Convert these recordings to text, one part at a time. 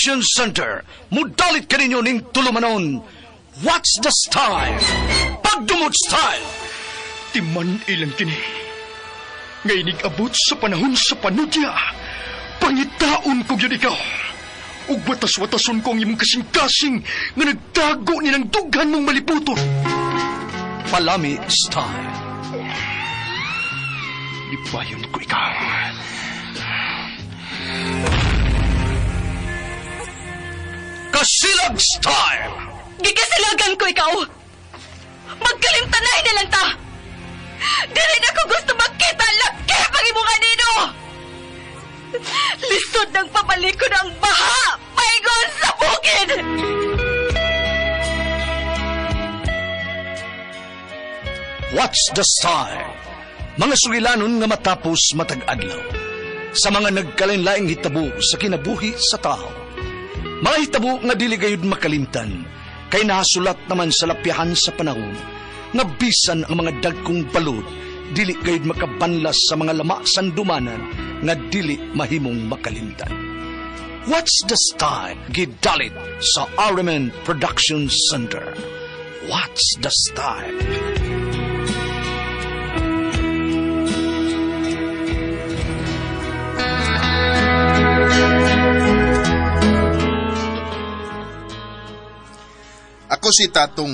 Production Center. Mudalit kaninyo ning tulumanon. What's the style? Pagdumot style! Timan ilang kini. Nga inig-abot sa panahon sa panudya. Pangitaon ko yun ikaw. Ug watas-watason ko ang imong kasing-kasing nga nagtago ni ng dughan mong maliputon. Palami style. Lipayon ko ikaw. Kasilag style! Gikasilagan ko ikaw! Magkalimtanay na lang ta! Dili na ko gusto magkita laki pag imong anino! Lisod ng pabalik ko ng baha! Paingon sa bukid! What's the style? Mga sugilanon nga matapos matag-adlaw. Sa mga nagkalinlaing hitabo sa kinabuhi sa tao. Mga hitabo nga dili gayud makalimtan, kay nahasulat naman sa lapyahan sa panahon, nga bisan ang mga dagkong balod, dili gayud makabanlas sa mga lama sandumanan nga dili mahimong makalimtan. What's the style? Gidalit sa RMN Production Center. What's the style? Ako si Tatong.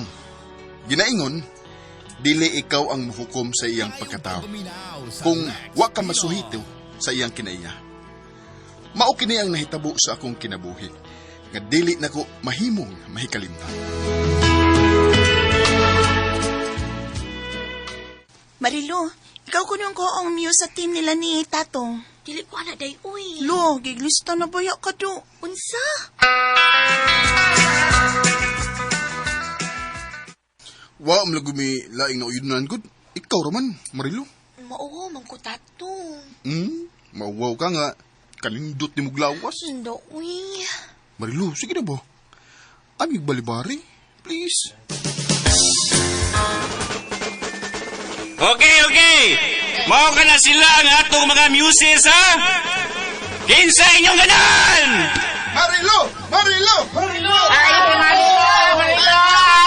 Ginaingon, dili ikaw ang muhukom sa iyang pagkatao. Kung wa ka masuhito sa iyang kinaiya. Mao kini ang nahitabo sa akong kinabuhi, nga dili nako mahimong mahikalimtan. Marilu, ikaw kuno ang koong muse sa team nila ni Tatong. Dili ko ana day, uy. Lo, giglista na baya ka do. Unsa? Wa man lagi laing nauyunan gud. Ikaw raman, Marilu. Mao man ko, Tatong. Mauwaw ka nga. Kalindot ni muglawas. Indo, uy. Marilu, sige na ba? Amig balibari, please. Okay, okay. Mao ka na sila ang atong mga muses, ha? Kinsa inyong ganan? Marilu! Marilu! Marilu! Ay, Marilu! Marilu!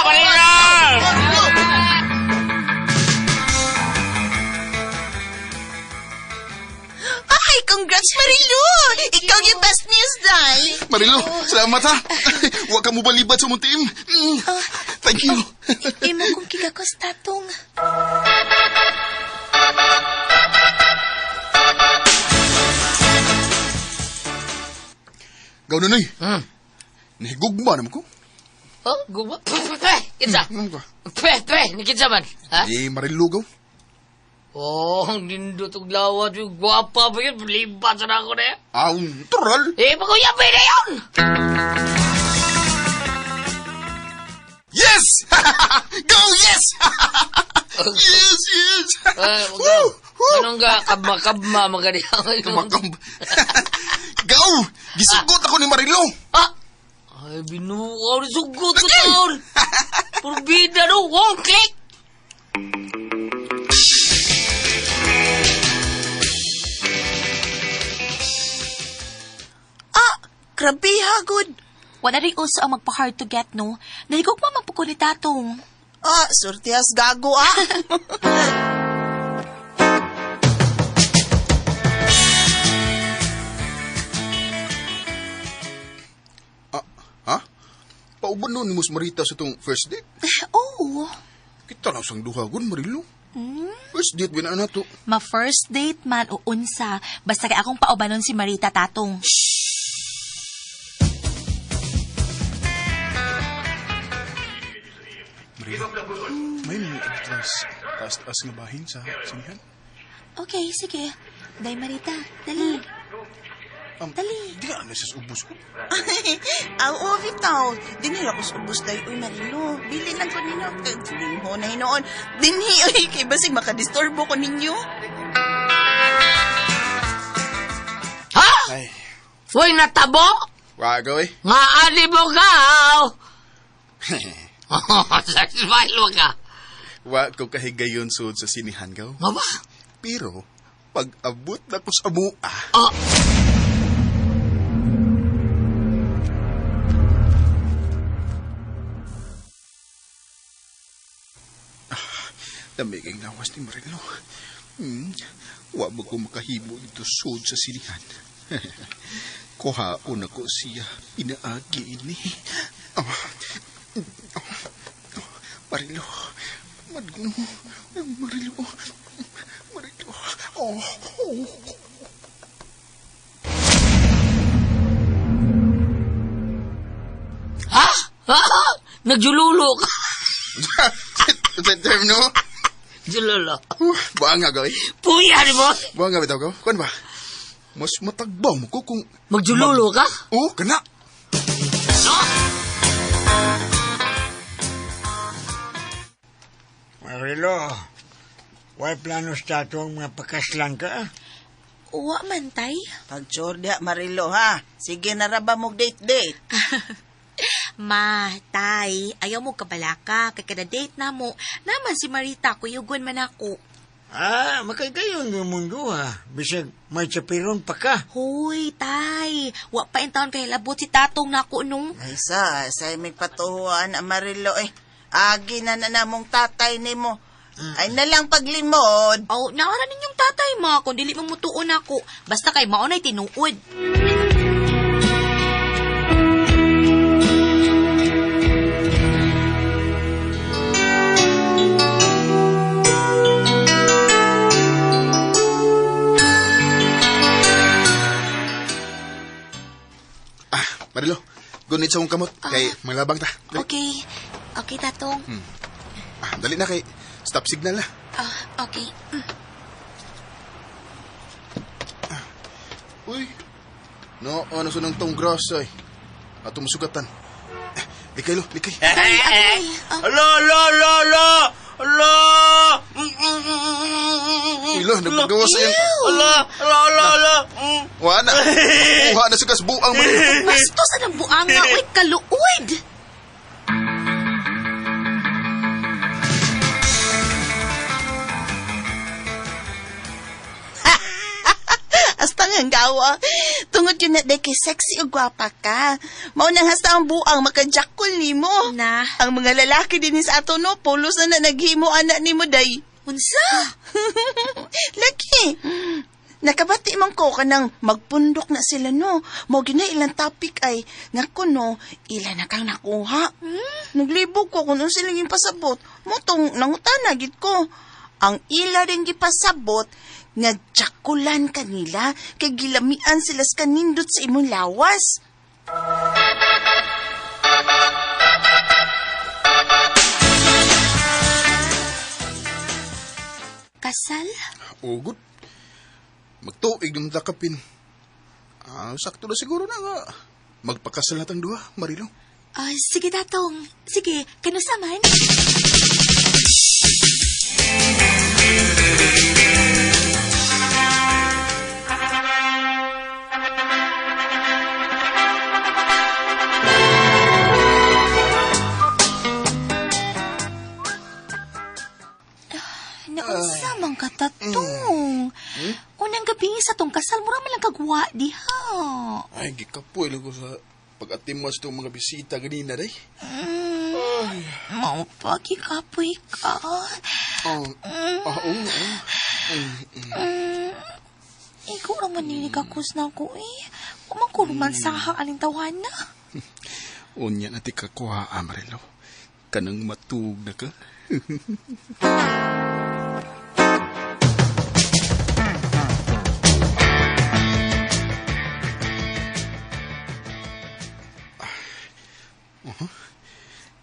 Marilu! Marilu! Ay, congrats, Marilu! Ikaw yung best muse, day. Marilu, salamat ha. Huwag ka mo balibat sa mong team. Thank you. Imo kong kigakos, Tatong. Gaw nunoy. Nahigugma naman ko. Oh, gugma? Pwe, kinsa? Ano ka? Pwe, pwe, ni kinsa man? Ha? Eh, Marilu gaw. Oh, ang nindot og lawat yung gwapa ba yun? Libat sa na ako na yan. Aw, tural. Eh, pagkuyapin na yun! Yes! Go, yes! Yes, yes! Eh, Woo! Woo! Anong ga, kabma-kabma, magani. Kamakam. Go! Gisugot ako ni Marilu. Ah! Ay, binukaw ni sugot ko taon. Purbida no, one click! Ah, grabe hagod. Wala rin uso ang magpa-hard to get, no? Nahigugma man po ko ni Tatong. Ah, surtihas gago ah. Ah, ha? Pauban noon ni Mus Marita sa itong first date? Oo. Kita na sang duha gun, Marilu. First date ba na to? Ma first date man o unsa, basta kay akong paubanon si Marita, Tatong. Marilu, may mga advice. Taas-taas nga bahin sa sinihan. Okay, sige. Day Marita, dali. Dali. Di ka na sa ubos ko. Ang ovi tao, dinhi ako sa ubos tayo. Uy, Marilu, bili lang ko ninyo. Lingho na hinoon. Dinhi, uy, kay basig makadisturbo ko ninyo. Ha? Ay, Uy, natabo? wagaw eh. Nga ani mo ka? Smile mo ka. Wa ko kahigayon sud sa sinihan gaw. Nga ba? Pero, pag abot na ko sa mua, Ah. Dami kay lawas ni Marilo. Wa ba ko makahimo ito sud sa sinihan. Kuhaon ako siya. Pinaagi ini. Marilo. Marilo. Marilo. Marilo. Oh. Oh. Ha? Ha? Nagjululo ka. Term no? Julolo. Buang nga gawin. Puya ni mo. Buang nga bitaw ko. Kuan ba? Mas matagbaw mo ko kung... Magjululo ka? Oo, kana. No? Marilo, why plano sa atong mga pakaslan ka? Uwa man, tay. Pagtsor diha, Marilo, ha? Sige na ra ba mo date-date? Ma, tay, ayaw mo kabalaka. Kay kada date na mo. Naman si Marita, kuyugon man ako. Ah, makagayon yung mundo ha. Bisag may tsapiron pa ka. Hoy, tay. Wa pa in taon kay labot si tatong nako nung. Ay sa, say may patuhuan ang Marilo eh. Agi na na namong tatay nimo. Ay nalang paglimod. Oh, naara ninyong tatay ma, kung dili mo mutuon ako. Basta kay mao na'y tinuod. Ah, Marilo, gunit sa akong kamot. Kay manglabang ta. Dali. Okay. Okay, tatong. Ah, dali na kay stop signal na. Ah, okay. Uy, no, ano sa nang tong grass ay. Ato masugatan. Eh, likay lo, likay. Ay, ay. Alo, alo, alo, alo! Alo! Ilo, nagpagawa sa iyang... Alo, alo, alo, alo! Wala na. Kuha na sa kasbuang mo. Bastos na ng buanga. Uy, kaluod. Hasta nga gawa. Tungod yun na kay sexy o gwapa ka. Mao nang hasta ang buang makajakol nimo. Na. Ang mga lalaki din sa ato no, pulos na na naghimo anak nimo day. Unsa? Lagi. Nakabati man ko kanang magpundok na sila no. Mao gina ilang topic ay nga kuno ila na kang nakuha. Naglibog ko kung unsa ilang pasabot. Motong nangutana gid ko. Ang ila rin gipasabot nga jakulan kanila kay gilamian sila sa kanindot sa imong lawas. Kasal? Ugot. Magtuig ng dakapin. Ah, sakto na siguro na nga. Magpakasal na tang duha, Marilo. Ah, sige, tatong. Sige, kanusa man? Naunsa man ka, tatong. Unang gabi sa tong kasal, mura man lang kagwa diha. Ay, gikapoy lang ko sa pag-atimas itong mga bisita ganina, day. Mao pa, gikapoy ka. Oh, ah, oo, oo. Ikaw raman nilikakus na ako eh. Umang saha aling tawana. Unya na ti kakuha, Amarelo. Kanang matug na ka.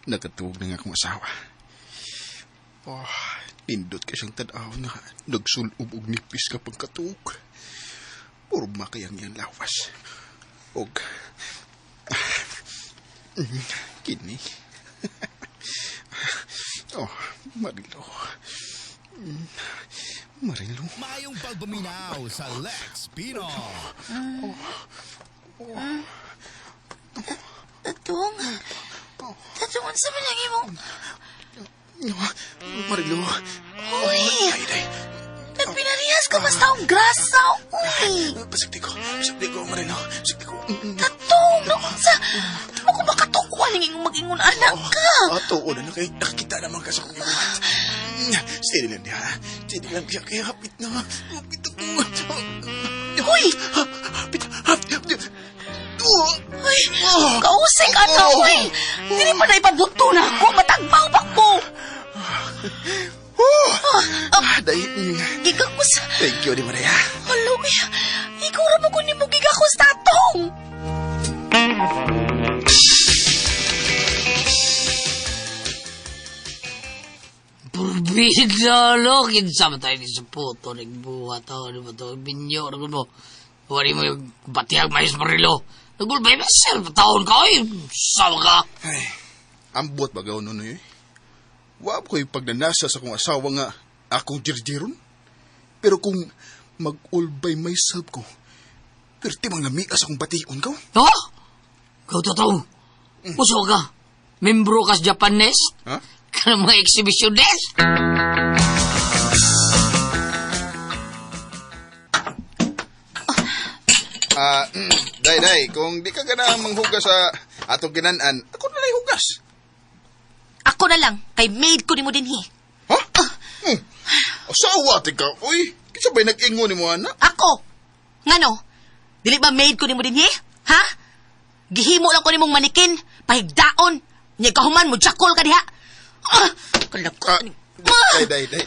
Nakatuog na nga akong asawa. Oh, nindot ka siyang tanaw na nagsulob og nipis ka pagkatuog. Purma kayang iyang lawas. Og, kini. Oh, Marilo. Marilo. Maayong pagpaminaw sa Lex Pino. Tatong. Tatong, unsa man lang imong... Marilo. Uy! Ay, day. Nagpinarihas ka mas taong grasa, uy! Pasigti ko. Pasigti ko, Marilo. Pasigti ko. Tatong, naunsa? Di mo ko makatukuan ang imong mag-ingon anak ka. Ah, tuon na kay nakakita naman ka sa kong ibuhat. Steady lang diha. Steady lang diha. Kaya hapit na. Hapit ako. Hoy! Hapit. Hapit. Ay, kausik ato, uy! Dili pa na ipabunto na ako, matagbaw pa ko! Ah, dahil. Gigakos. Thank you, di Maria. Alo, uy. Ikaw ra mo ko nimo gigakos tatong. Purbida, no? Kinsa man tayo ni sa puto, nagbuhat ako, di ba ito? Binyo, ano mo? Wari mo yung batihag mais Marilo. Nagulbay myself, taon ka, oy! Sama ka! Ay, ambot bagaw nun eh. Wa ko'y pagnanasa sa akong asawa nga akong jirjiron. Pero kung mag-all by myself ko, perti mang lamias akong bation ko. Ha? Ikaw totoo. Puso ka. Membro ka sa Japanese? Ha? Ka ng mga exhibitionist? Ah, day, day, kung di ka gana manghugas sa atong ginanan, ako na lang hugas. Ako na lang, kay maid ko nimo dinhi. Ha? Hmm. Asawa, tika. Uy, kinsa ba'y nag-ingon ni mo, anak? Ako. Ngano? Dili ba maid ko nimo dinhi? Ha? Gihimo lang ko nimong manikin, pahigdaon. Nya kahuman mo jakol ka diha. Ah, kalakot Ah, ni. day, day, day.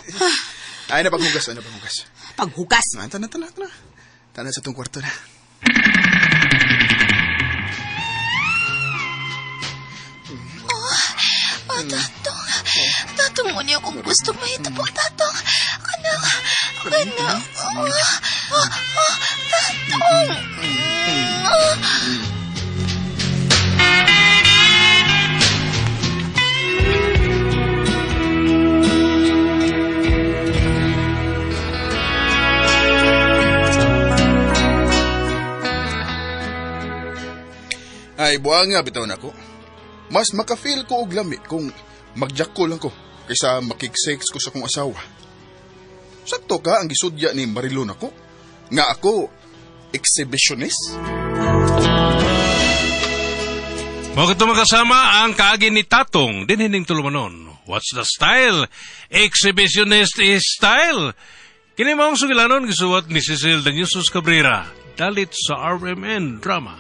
Ay, na paghugas, ay na paghugas. Paghugas. Ah, tana, tana, tana. Tana sa itong kwarto na. Oh, tatong. Tatong mo niyo kung gusto mahitabo, tatong. Kanak, kanak. Oh, oh, oh, tatong. Oh. Ay, buwang nga bitaw na ko. Mas makafeel ko og lami kung magjakko lang ko kaysa makiksex ko sa kong asawa. Sakto ka ang gisudya ni Marilyn ako nga ako exhibitionist. Mao kadto makasama ang kaagi ni Tatong dinhining tulumanon. What's the style? Exhibitionist is style. Kini maong sugilanon gisuwat ni Cecil Danyusos Cabrera. Dalit sa RMN Drama.